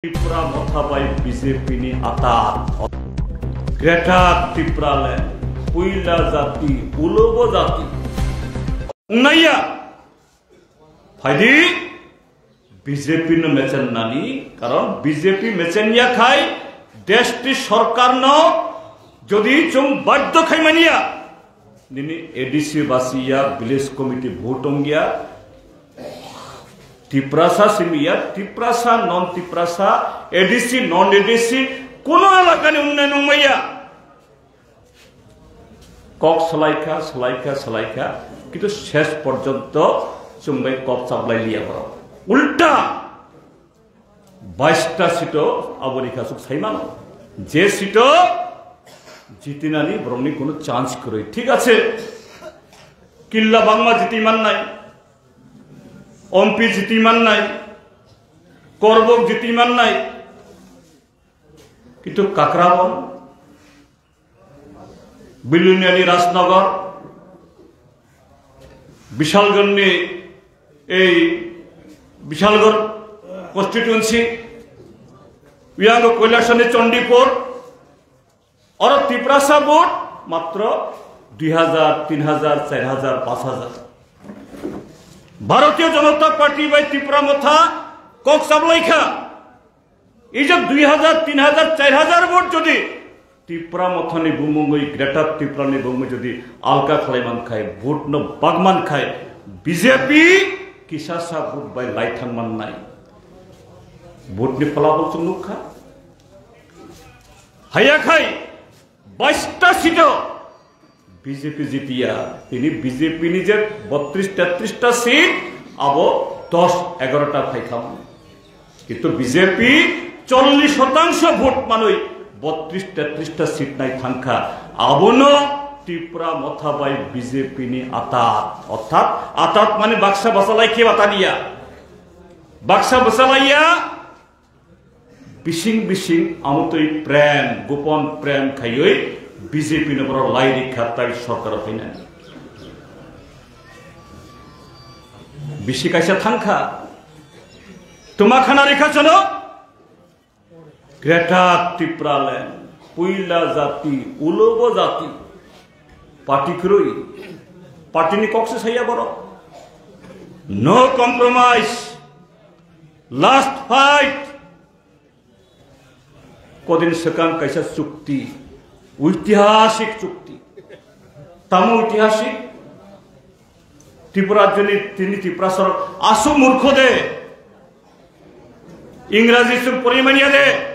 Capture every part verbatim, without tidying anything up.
Tipra Motha bai B J P ni atat. Greater Tipraland, puila jati, ulobo jati. Wngnaiya, phaidi B J P no mechen nani, karon B J P mechen ya khai, deshti sorkar no jodi chwng baddo khai mania, nini A D C basiya, village committee vote ongya, Tiprasa simiya, Tiprasa, non Tiprasa, A D C, non A D C, kuno elakani unnayan wngmaya. Kok salaikha, salaikha, salaikha, kintu ses porjonto chwng bai kok chaplai liya borok. Ulta baista sito aboni khasuk saimano. Je sito jitinani borokni kuno chance kwrwi. Thik ache, killa bangma jiti mannai, ompi jiti mannai, korbok jiti mannai, kintu Kakrabon, Bilonia ni Rajnagar, Bishalgarh ni ei Bishalgarh constituency, Wiyango Kailasani Chandipur, oro Tiprasa vote matro dui hajar, tin hajar, char hajar, panch hajar. Bharatiya Janata Party bai Tipra Motha kok chaplaikha. Ijak dui hajar, tin hajar, char hajar vote jodi Tipra Mothani bumungwi, Greater Tiprani bumungwi jodi alka khlai man khai, vote no bag man khai, B J P kisa sa vote bai lai thang man nai. Vote ni phalabol chwng nukha. Haya khai, baista sito B J P jitiya, tini B J P ni je botris tetris ta seat, abo dos egarota phaikha. Kintu B J P chollish shotangso vote manwi botris tetris ta seat nai thangkha. Abono Tipra Motha bai B J P ni atat, orthat atat mane baksa bwsalai khe bataniya. Baksa bwsalaiya, bising bising amotwi prem, gopon prem khaiwi B J P no borok lai rikha tai sorkar phainani. Bisi kaisa thangkha, twma khana rikha chwno Greater Tipraland, puila jati, ulobo jati, party kwrwi, party ni kok se saiya borok. No compromise. Last fight. Kodin swkang kaisa chukti, oitihasik chukti. Tamo oitihasik? Tripura rajyoni tini Tiprasa rok aswk murkho de? Ingraji chwng pori manya de?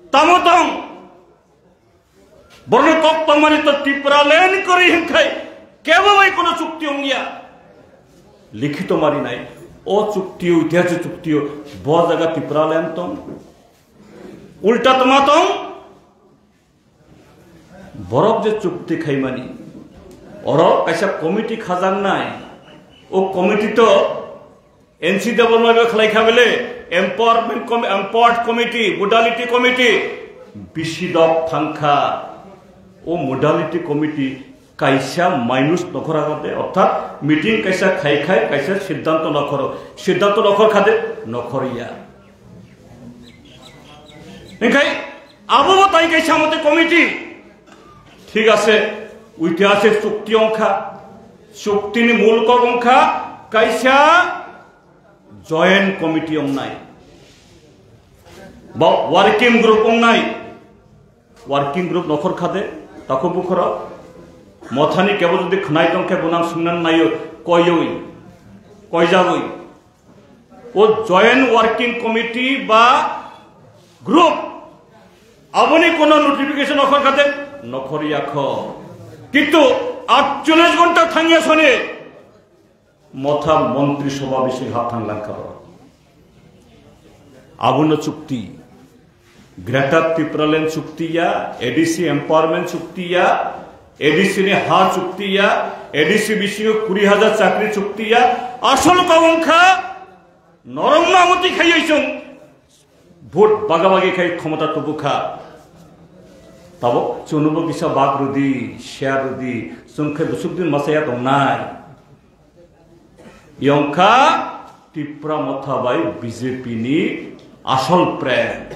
Tamo tong? Borokno kok tongmani to Tipraland kwrwi hinkhai kebo bai kono chukti wngya. Likhito marinai. O chukti o, itihasi chukti o, bo jaga Tipraland tong. Ulta tongma tong. Borok je chukti khaimani, oro kaisa committee khajaknai. O committee to N C W no khlai kha bele, empowerment com-, empowered committee, modality committee, bisi dok thangkha. O modality committee kaisa minus nokhor agade, orthat meeting kaisa khai khai kaisa siddhanto nokhoro, siddhanto nokhor khade nokhor ya. Hinkhai abo bo tai kaisa mote committee. Thik ase, oitihasik chukti wngkha, chuktini mul kok wngkha kaisa joint committee wngnai, ba working group wngnai. Working group nokhor khade, takhuk bukhoro, mothani kebo jodi khwnai tongkhe, bo nang sungnan naio, koioi, koijagoi. O joint working committee ba group, aboni kono notification nokhor khade, nokhor yakho. Kintu atchollish ghonta thangya sone, motha montri sobha bising hap thang langkha bo. Abono chukti. Greater Tipraland chukti ya, A D C empowerment chukti ya, A D C ni ha chukti ya, A D C bisingo kuri hajar chakri chukti ya, asol kok wngkha norok no amotwi khaiwi chwng vote bagabagi khai khomota tubukha. Tabuk chwngnobo kisa bak rwdi, share rwdi, chwng khe bwswk din masa ya tongnai. Yongkha Tipra Motha bai B J P ni asol prem,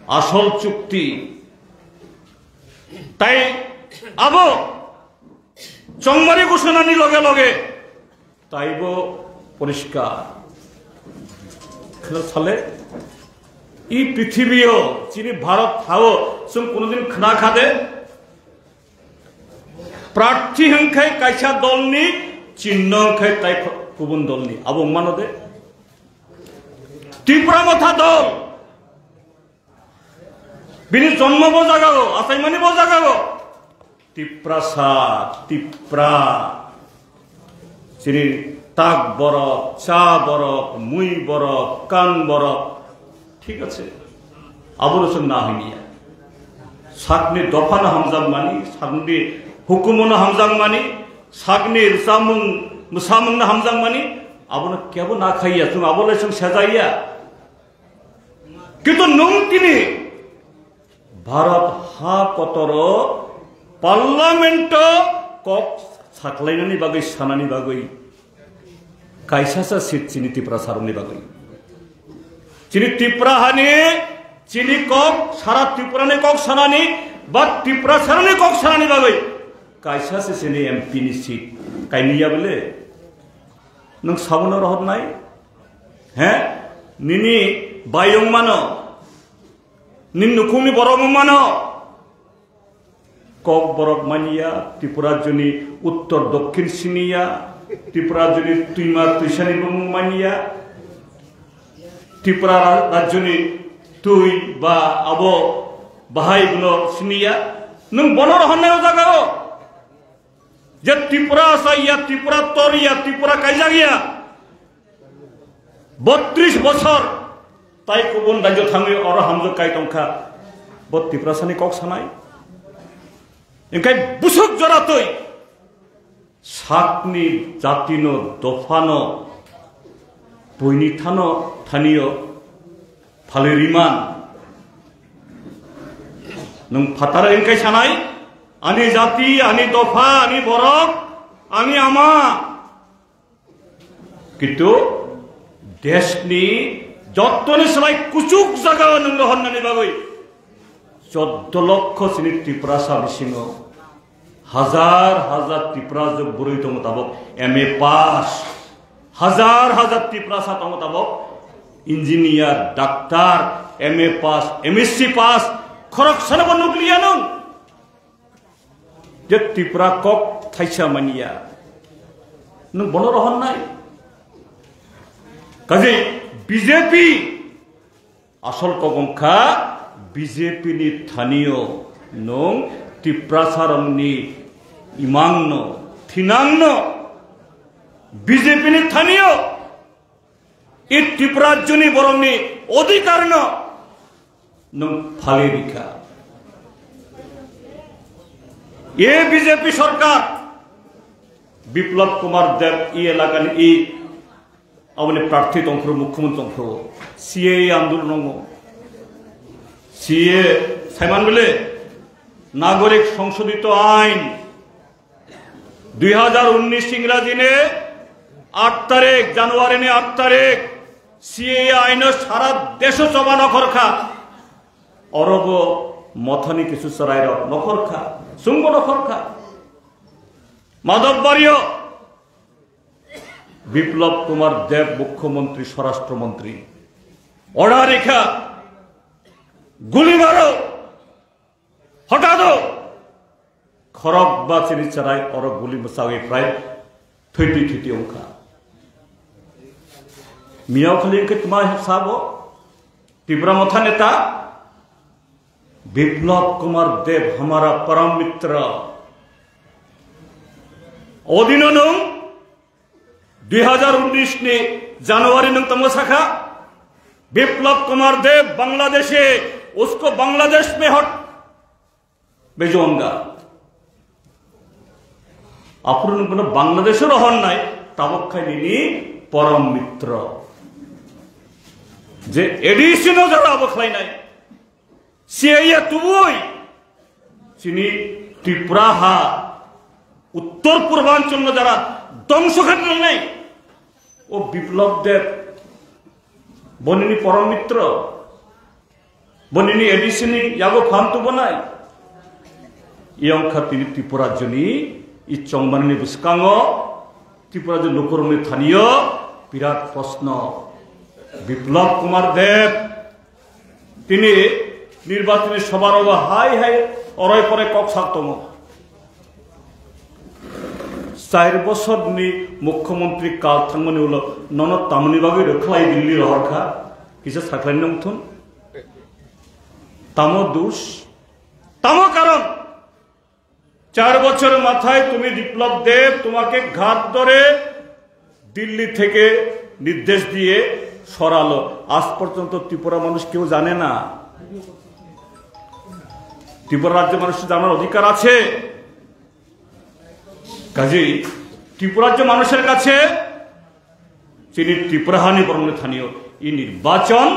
asol chukti. Tai abo chongmari gusonani loge loge taibo poriskar. Khna sale, i prithibiyo, chini Bharat hao, chwng kunudin khna khade, prarthi hwnkhe kaisa dolni, chinno hwnkhe tai kubun dolni. Abo wngmano de. Tipra Motha dol. Bini jonmo bo jagao, achaimani bo jagao. Tiprasa, Tipra. Chini tak borok, cha borok, mui borok, kan borok. Thik ache. Abono chwng na hwniya. Sakni dophano hamjakmani, sakni hukumono hamjakmani, sakni rwchapmung, mwsamungno hamjakmani, abono kebo na khaiya, chwng abo lai chwng sejaiya. Kintu nwng tini Bharat ha kotoro parliamento kok saklainani bagwi, sanani bagwi kaisasa seat chini Tiprasarokni bagwi. Chini Tipra hani, chini kok, sara Tripurani kok sanani, ba Tiprasarokni kok sanani bagwi kaisasa chini M P ni seat kainwi ya bole. Nwng sabono rohornai? He? Nini bayung mano? Nini nukhungni borok wng mano? Kok borok manya, Tripura rajyoni uttor dokhin siniya, Tripura rajyoni twima twisani bumung manya, Tripura ra-, rajyoni twi ba abo bahai bono siniya. Nwng bono rohornai o jagao? Je Tripura asaiya, Tripura toriya, Tripura kaijakya. Botris bosor tai kubun rajyo thangwi oro hamjwk kai tongkha. Bo Tiprasani kok sanai. Engkai busuk jora twi sakni jatino dophano buini thano thaniyo phalwi riman. Nwng phataro engkai sanai, ani jati, ani dopha, ani borok, ani ama. Kintu deshni jottoni slai kuchuk jagao nwng rohornani bagwi choddo lokho chini Tiprasa bisingo hajar hajar Tiprasa bwrwi tongo tabok M A pass, hajar hajar Tiprasa tongo tabok engineer, doctor, M A pass, M S C pass, khoroksano bo nukliya nwng. Je Tripura kok thaisa manya, nwng bono rohornai? Kaje B J P asol kok wngkha, B J P ni thanio nwng Tiprasarokni imangno, thinangno, B J P ni thanio I Tripura rajyoni borokni odhikarno nwng phalwi rikha. E B J P sorkar, Biplab Kumar Deb e elakani e aboni prarthi tongphuru, mukhyamantri tongphuru, C A A andolon wngo. C A A saiman bole Nagorik Songshodhito Ain, dui hajar unnish Ingrazini aat tarik, Januarini aat tarik, C A A aino sara desho choba nokhorkha. Orobo mothani kisu chwrairok nokhorkha, chwngbo nokhorkha. Madhab Bario, Biplab Kumar Deb, Mukhyamantri, Swarashtra Mantri, order rikha, guli maro. Hotado khorok ba chini chwrai oro guli mwchawi prai thwitwi thwitwi wngkha. Miyao khali wngkhe tma sabo Tipra Motha neta Biplab Kumar Deb hamara param mitra. Odino nwng dui hajar unnish ni January nwng tamo sakha, Biplab Kumar Deb Bangladeshi, usko Bangladesh mein hot bhejonga. Aphuru nwng bono Bangladesh o rohornai, tabok khai nini porom mitro. Je A D C no jora abo khlainai. C A A tubui chini Tripura ha uttor purbanchal no jara dongso khe tongnai, o Biplab Deb Bo nini porom mitro, bo nini A D C ni yago phan tubo nai. Iyong kha tini Tripura rajyoni i chongmani ni bwskango Tripura rajyo lukurokni thaniyo birat proshno. Biplab Kumar Deb tini nirbachoni sobharogo hai hai orai porai kok sak tongo. Char bosorni mukhyamantri kal thangmani ulo nono tamoni bagwi rwkhlai Delhi rohor kha? Kisa sakhlai nongthun. Tamo dos? Tamo karon? চার বছর মাথায় তুমি বিপ্লব দেব, তোমাকে ঘাট ধরে দিল্লি থেকে নির্দেশ দিয়ে সরালো। আজ পর্যন্ত ত্রিপুরা মানুষ কেউ জানে না। ত্রিপুরা রাজ্য মানুষের জানার অধিকার আছে। কাজেই ত্রিপুরা রাজ্য মানুষের কাছে chini Tripura hani borokni thaniyo i nirbachon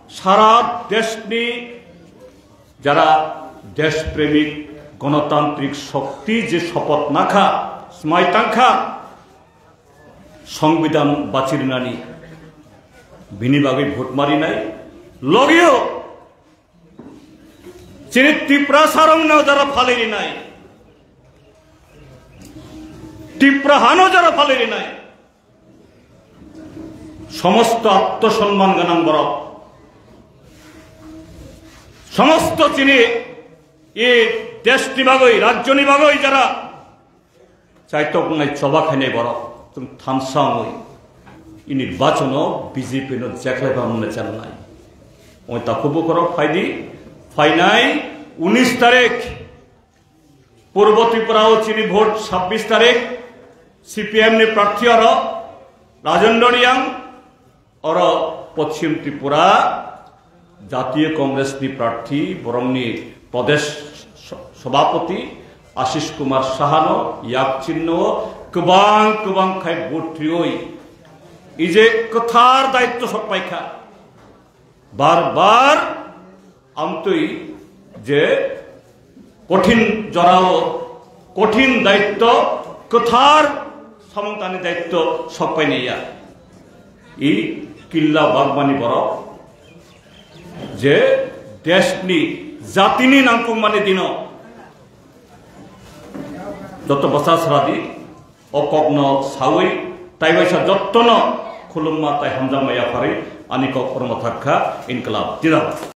sara deshni jara deshpremik gonotantrik shokti je shopoth nakha, smai tangkha, songbidan bachirinani bini bagwi vote marinai logio chini Tripura sarongno jara phalairinai, Tripura hano jara phalairinai. সমস্ত আত্মসম্মান গণাং borok, সমস্ত chini i deshni bagwi, rajyoni bagwi jara chaitok wngnai, choba khainai borok, chwng thansa wngwi i nirbachono B J P no jekhlai ba mwnai chanai. Oi takhuk bukhurok phaidi, phainai unis tarik Purbo Tripura o chini vote sabbish tarik, C P M ni prarthi oro Rajen Doniang, oro Poschim Tripura Jatiyo Congress ni prarthi, borokni Pradesh Sabhapati Ashish Kumar Sahano yak chinno kwbang kwbang khai vote riwi ije kwthar daityo sok paikha. Bar bar amtwi je kothin jorao kothin daityo, kwthar samung tani daityo sok painai ya. I killa bagmani borok je deshni, jatini nangkukmani dino joto bwsa sradi o kokno sawi taibaisa jottono khulumma tai hamjakma yapharwi ani kok ormo thak kha. Inklab Jindabad.